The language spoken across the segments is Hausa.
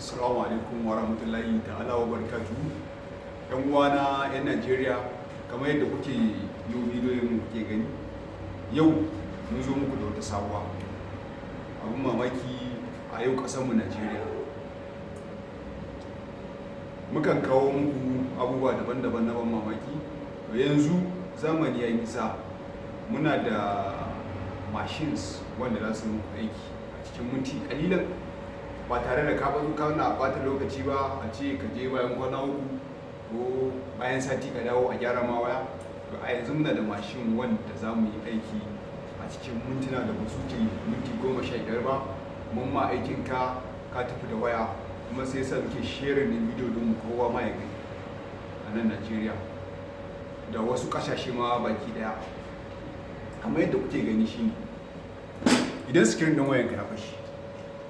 Assalamu alaikum wa rahmatullahi ta'ala wa barakatuhu. Yan uwana 'yan Najeriya, kamar yadda kuke yi bidiyoyin mu kuke gani, yau mun zo muku da wata sabuwa. Abin mamaki a yau ƙasarmu Najeriya. Mukan kawo muku abubuwa daban-daban na ban mamaki. To yanzu zamani ya yi nisa, muna da machines wanda za su muku aiki a cikin minti ƙalilan, ba tare da ka bazu kana ɓata lokaci ba, a ce ka je bayan kwana 3 ko bayan sati ka dawo a gyara ma waya. To a yanzu muna da mashin wanda za mu yi aiki a cikin mintuna da ba su wuce minti 15 ba. Mun ma aikin ka, ka tafi da waya. Kuma sai yasa muke sharing ɗin bidiyo ɗin mu kowa ma ya gani a nan Najeriya da wasu ƙasashe ma baki ɗaya. Kamar yadda kuke gani shine, idan screen ɗin wayanka ya fashe,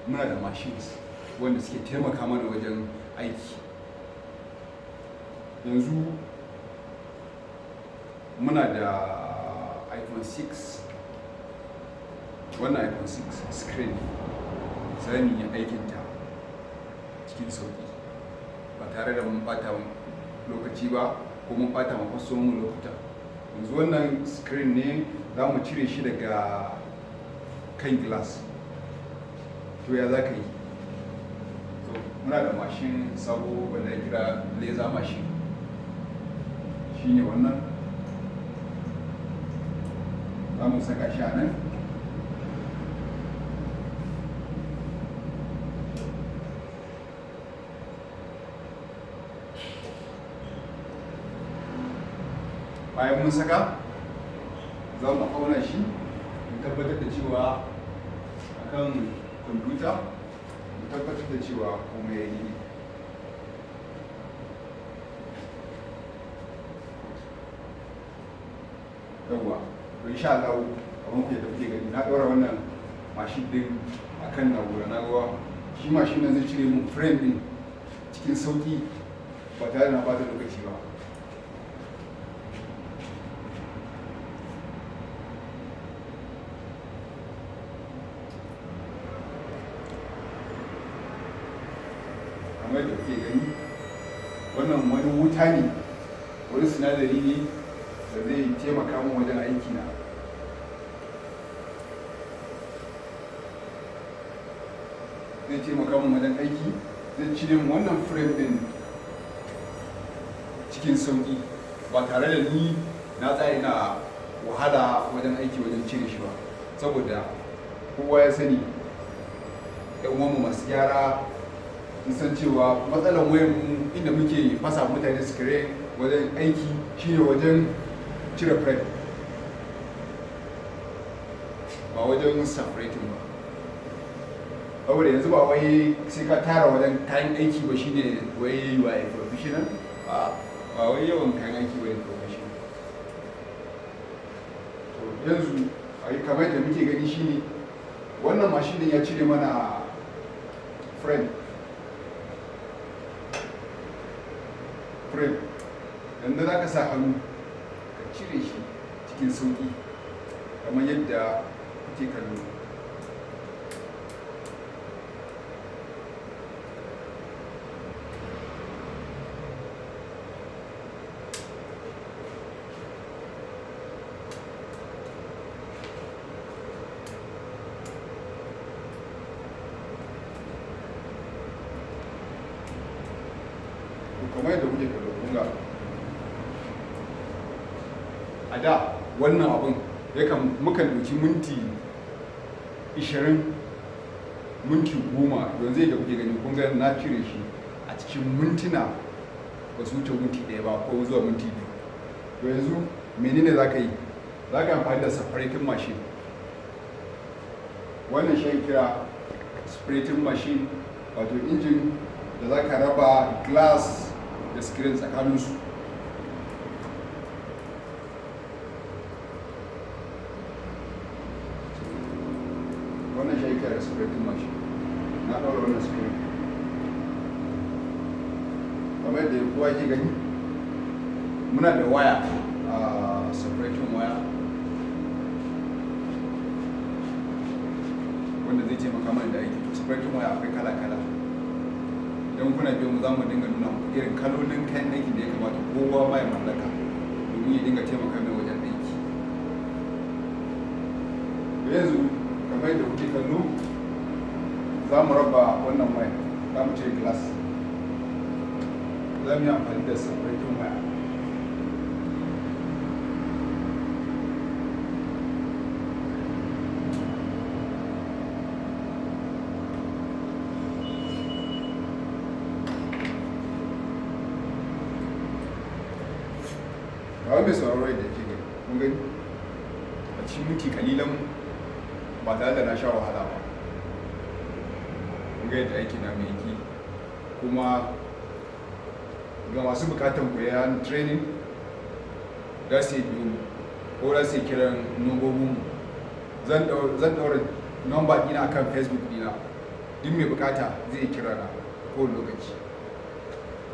muna da machines wanda suke taimaka mana wajen aiki. Yanzu muna da iPhone 6, wannan iPhone 6 screen za mu yi aikinta cikin sauƙi ba tare da mun ɓata lokaci ba ko mun ɓata ma kwastomomin lokuta. Yanzu wannan screen ne za mu cire shi daga kan glass. To ya za ka yi? So muna da mashin sabo wanda ya kira laser machine, shine wannan. Za mu saka shi a nan. Bayan mun saka, za mu auna shi, mu tabbatar da cewa akan kwamfuta, mu tabbatar da cewa komai ya yi. Yawwa, to insha Allah, kamar ku yadda kuke gani, na ɗaura wannan mashin ɗin akan na'ura. Na ga shi mashin nan zai cire mun frame ɗin cikin sauƙi ba tare da na ɓata lokaci ba. Kamar yadda kuke gani, wannan wani wuta ne, wani sinadari ne da zai taimaka min wajen aiki na. Zai taimaka min wajen aiki, zai cire min wannan frame din cikin sauƙi ba tare da ni na tsaya ina wahala wajen aiki wajen cire shi ba. Saboda kowa ya sani, yan uwanmu masu gyara sun san cewa matsalan wayan mu inda muke fasa mutane screen wajen aiki shine wajen cire frame, ba wajen separating ba. Saboda yanzu ba wai sai ka tara wajen kayan aiki ba shine wai you are a professional. Ba wai yawan kayan aiki ba ne professional. To yanzu kamar yadda muke gani shine, wannan mashin din ya cire mana frame. Yanzu za ka sa hannu ka cire shi cikin sauƙi kamar yadda kuke kallo. Kamar yadda kuke kallo, kun ga a da wannan abun yakan mukan ɗauki minti 20, minti 10. Yanzu yadda kuke gani, kun ga na cire shi a cikin mintuna ba su wuce minti 1 ba ko zuwa minti 2. To yanzu menene za ka yi? Za ka amfani da separating machine. Wannan shi kira separating machine, wato injin da za ka raba glass da screen tsakaninsu. Wannan shi kira separating machine. Na ɗaura wannan screen kamar yadda kowa ke gani. Muna da waya, a separating waya, wanda zai taimaka mana da aiki. To separating waya akwai kala-kala. Idan kuna biyo mu, za mu dinga nuna muku irin kalolin kayan aiki da ya kamata kowa ma ya mallaka domin ya dinga taimaka mai wajen aiki. Yanzu kamar yadda kuke kallo, za mu raba wannan waya, za mu cire glass, za mu yi amfani da separating wire. Ga mai sauraro, yadda ke gani, kun gani, a cikin minti kalilan ba tare da na sha wahala ba. Kun ga yadda aiki na mai yake. Kuma ga masu bukatan koyan training, za su yi biyu ko za su yi kiran nombobin mu. Zan daura nomba dina akan Facebook dina. Duk mai bukata zai kira na kowane lokaci.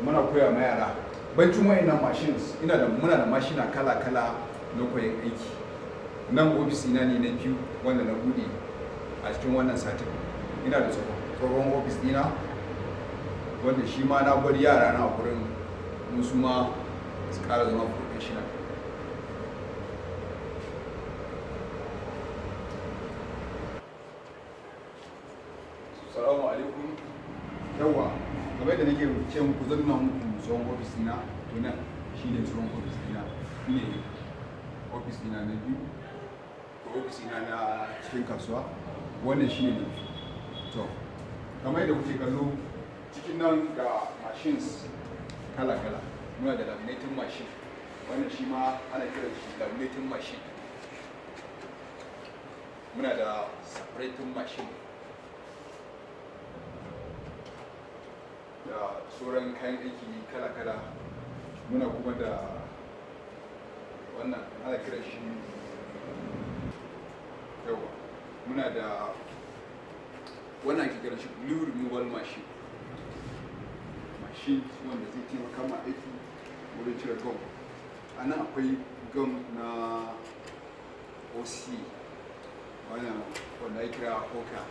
Muna koya ma yara. Bancin wayannan machines, ina da muna da mashina kala-kala na koyon aiki. Nan ofis ina ne na biyu wanda na bude a cikin wannan satin. Ina da tsohon ofis dina wanda shi ma na bar yara na gurin musu ma su kara zama professional. Salamu alaikum. Yawa, kamar yadda nake ce muku, zan nuna muku tsohon ofis dina. To, nan shine tsohon ofis dina, shine ofis dina na biyu ko ofis dina na cikin kasuwa. Wannan shine na biyu. To, kamar yadda kuke kallo, cikin nan ga machines kala-kala. Muna da laminating machine. Wannan shi ma ana kiran shi laminating machine. Muna da separating machine da sauran kayan aiki kala-kala. Muna kuma da wannan, ana kiran shi, yawa, muna da wannan, ake kiran shi glue removal machine, machine wanda zai taimaka ma aiki wurin cire gum. A nan akwai gum na OC, wannan wanda ake kira oka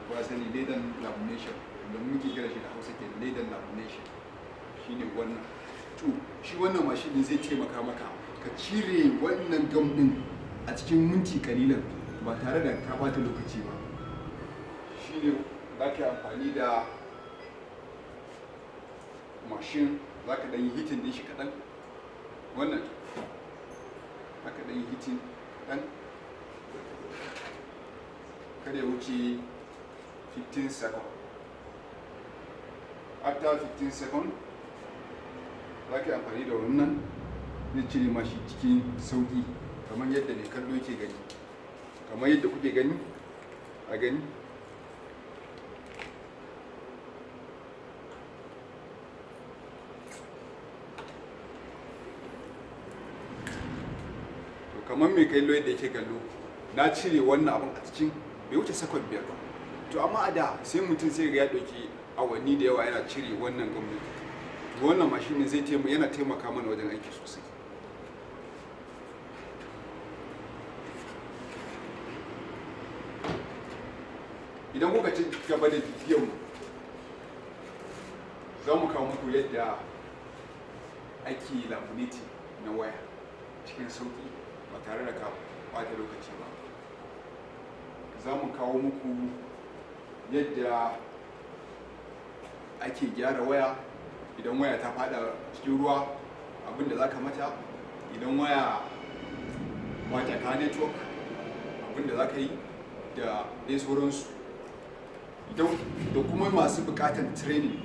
ko ya sani, ledan lamination da muke kira shi da Hausa ke ledan lamination, shine wannan. To, shi wannan mashin din zai taimaka maka ka cire wannan gum din a cikin minti kalilan ba tare da ka bata lokaci ba. Shine za ka yi amfani da mashin, za ka ɗan yi heating din shi kaɗan. Wannan za ka ɗan yi heating kaɗan, kada ya wuce 15 second. After 15 second, za ka yi amfani da wannan, zai cire mashi cikin sauƙi, kamar yadda mai kallo yake gani, kamar yadda kuke gani a gani. To, kamar mai kallo yadda yake kallo, na cire wannan abun a cikin bai wuce sakon 5 ba. To, amma a da sai mutum sai ga ya ɗauki awanni da yawa yana cire wannan gwamnati. Wannan mashin zai yana taimaka mana wajen aiki sosai. Idan kuka ci gaba da bibiyan mu, za mu kawo muku yadda ake laminating na waya cikin sauƙi ba tare da ka ɓata lokaci ba. Za mu kawo muku yadda ake gyara waya idan waya ta fada cikin ruwa, abinda za ka mata, idan waya ba ta ka network, abinda za ka yi, da dai sauransu. Da kuma masu bukatan training,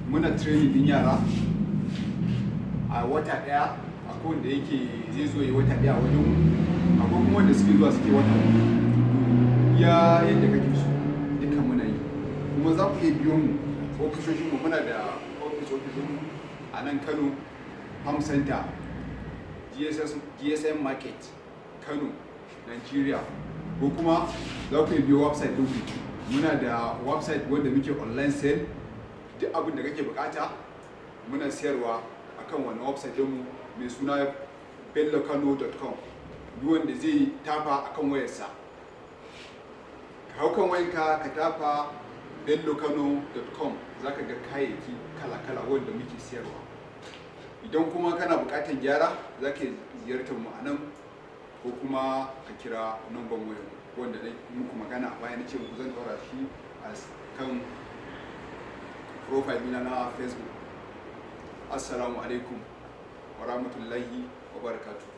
muna training din yara a wata daya. Akwai wanda yake zai zo yi wata daya a wajen mu, akwai kuma wanda suke zuwa suke wata uku. Ya yadda kake so, duka muna yi. Kuma za ku iya biyo mu ofisoshin mu. Muna da ofisoshin mu a nan Kano, Farm Center, GSS, GSM Market, Kano, Nigeria. Ko kuma za ku iya biyo website ɗin mu. Muna da website wanda muke online sale. Duk abin da kake bukata muna sayarwa akan wannan website ɗinmu mai suna bellokano.com. Duk wanda zai tafa akan wayarsa, ka hau kan wayanka ka tafa. bellokano.com, za ka ga kayayyaki kala-kala wanda muke siyarwa. Idan kuma kana buƙatar gyara, za ka ziyartar mu a nan ko kuma ka kira namban wayar wanda na muku magana a baya, na ce muku zan ɗaura shi a kan profile ɗina na Facebook. Assalamu alaikum wa rahmatullahi wa barakatuh.